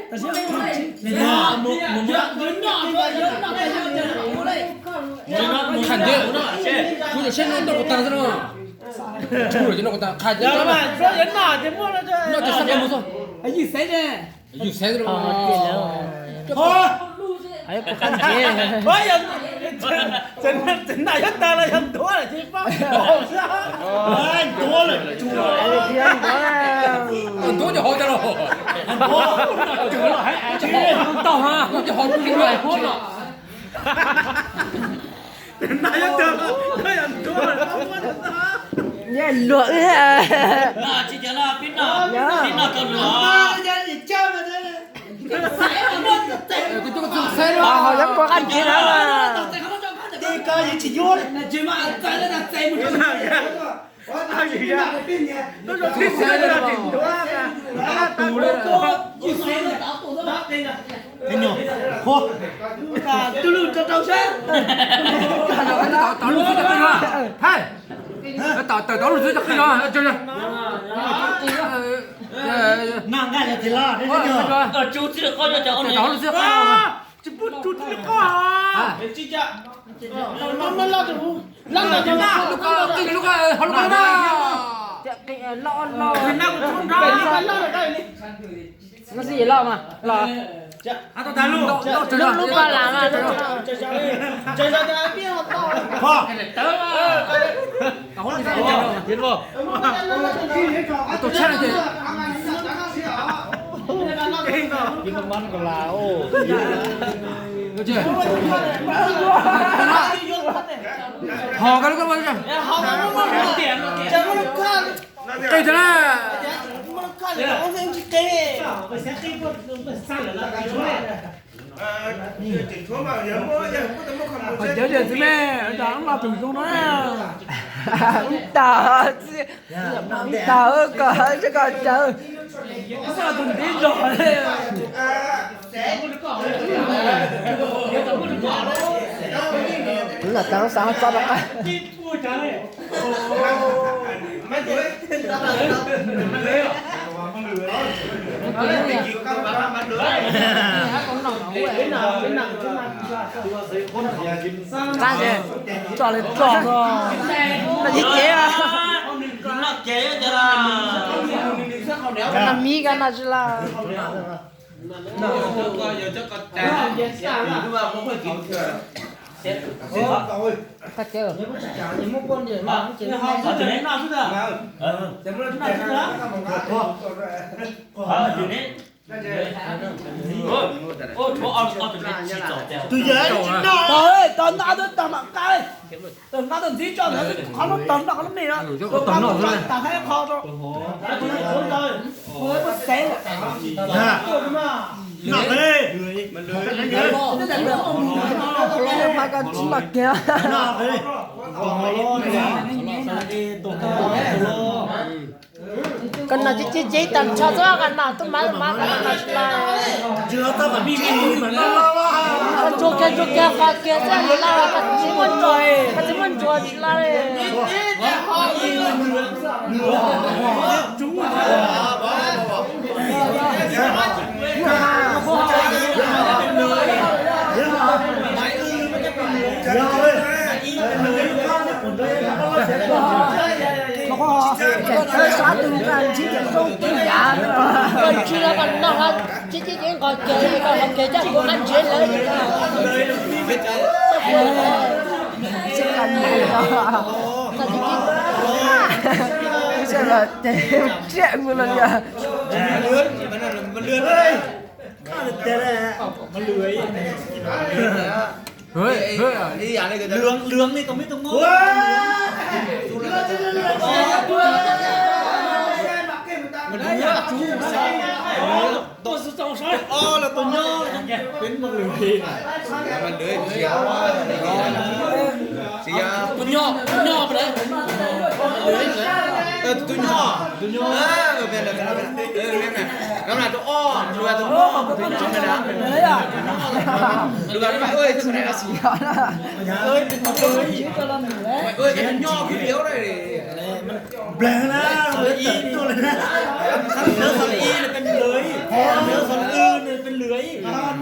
Khaj ntawd, kuv tseem saib no ntau kuv tag xwb no. Kuv lawm ces no kuv tag, Khaj ntawd no ces xab qab mus xwb. Yus xaiv, yus xaiv. Tsev na yuav tag los yog ntuav lawm ces pab ntuav lawm. Ntuav cov hauv tag los. Tau ha, cov hauv tsis muaj huab no. Tsev na yuav tag los yog ntuav lawm. Nyiaj luag wb. Tsis cov no pib no, pib no rau luag. Ho yog puas qab ntsev na. Tawm tau lub xwb cov qwj no. Tawm tau lub xwb cov qwj no. Lub ko, lub ko, lub ko. No xwb los los. Lub ko lam mas. Ho ka lub ko. Qe tag na. Cawv tias txiv me, cas los tus zoo no. Ub tag, ub tag, koj, koj cawv. Tus ntiv zog. Kuv lam tas xav ho tso rau qab. Qab ces tso li tso no. Mas yog cev. Mas miv ka no tsis las. Tus yawg tsis noj, tau noj tau tag mam qab, tau noj tau ntxiv tso ntawd qhov lub tog noj qhov lub me no, tag qhov qho rau. Xev. Noj qe. Mas koj tsis noj kiag. Koj noj ceb ceb ceb tag nrho xwb, koj noj tub mab tub mab koj noj tsis laj. Koj ntsuag kiag ntsuag kiag qhov kiag xwb laj, koj tsis muaj ntsuag, koj tsis muaj ntsuag tsis laj li. Tsis los koj noj, tsis tsis nqos kev, nqos kev coj kuv qab ntshiab lawm. Ces tsiaj mus los yog. Lwm li tau me tau mo. Tus ob los tus nyob, peb mas lwm li. Tus nyob, tus nyob pes. Tus nyob, tus nyob. Tus ob, tus nyob, tus nyob. Npleeg na, ib, ib, ib, ib.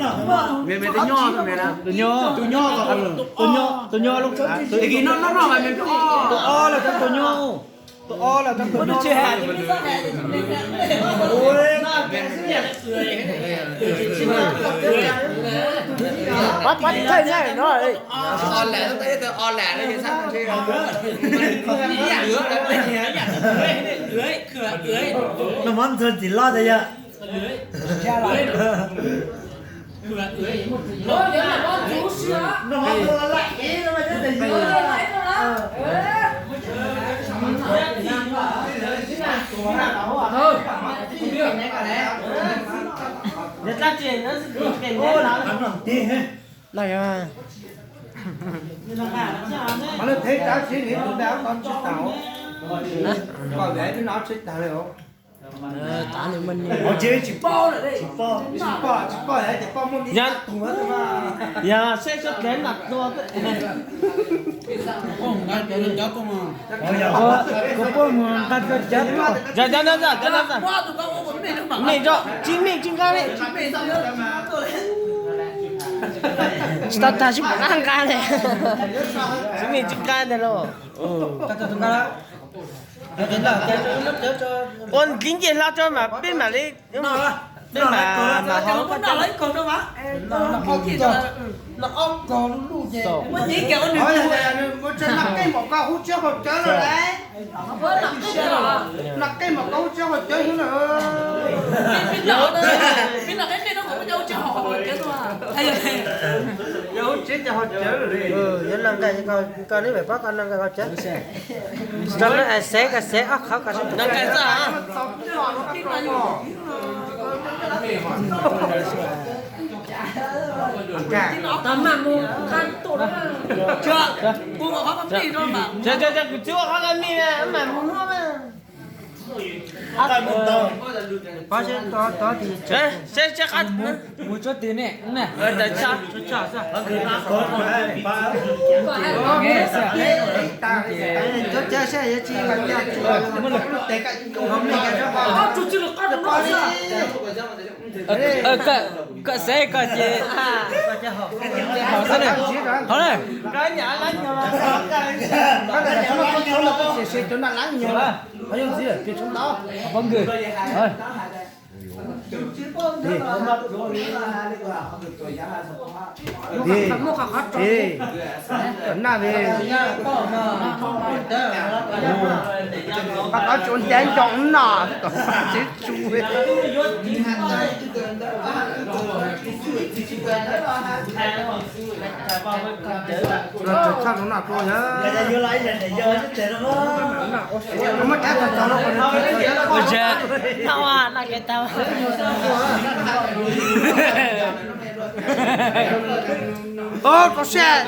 Tus nyuj, tus nyuj, tus nyuj, tus nyuj, tus ob los tus nyuj, tus ob los tus nyuj. Pab, pab thawj na no. Noj mov ntxuag txiv loj tas yog. Yog saib sab dlawg nram dlua. Kuv puab mus nqa dlua cawv. Cov no, cov no, mej tso, tsis mej tsis nqa li. Tsis tau tag sib pom qab nqa li. Tsis mej tsis nqa ntag lauj. Ua ntxiv ncej hlo tso mas peb mam li, peb mam, mam haus. Yuav noj nqaij koj, neb pem pob koj noj nqaij koj cawv. Tso no es xev koj xev ob qhov koj. Kws tsi ua qhov koj mij mas mus nuav mas. Seb, seb qab mus tsuav twg ne. Koj xev koj ces haus xwb na. Haus na. Pov nkws. Naj, qhov tsuas ncav nco no, tsis tsu. Tshaj no na tua yog. Muab cab txog txog no. Ua tau. Ov, rau siab.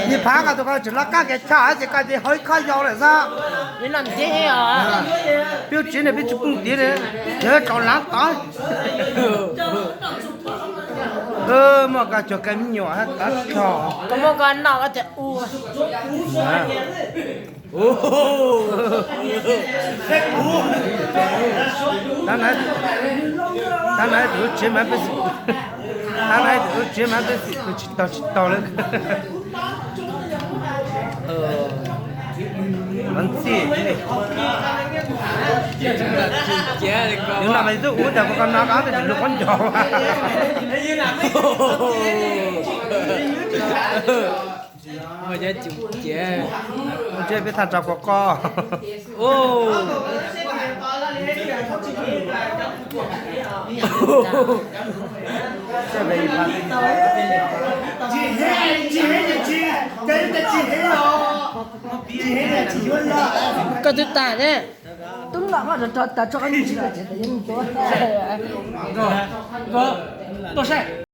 Yij Phav, koj tus koj tsis loj kag kev choj ces koj ces haus ib khob yau lawm xwb. Peb tsev ne peb tsis phooj ywg li, yog tsaus lav tod. Muaj koj cov kab me nyuam hab tav tog. Koj muab koj noj koj tias ua. Tab na, tab na tus lub tsev mas peb xwm, tab na tus lub tsev mas peb xwm tsis tau tsis tau lawm. Ntxim, yus no mas yus twb ua tas koj no dab tsi lug qhuab ncaug. Ntshe peb thaj tsam koj koj. Koj twb tas ne, tub no mas rov tas tso koj ntsib koj tsev tas yeej tuab. Tuaj saib.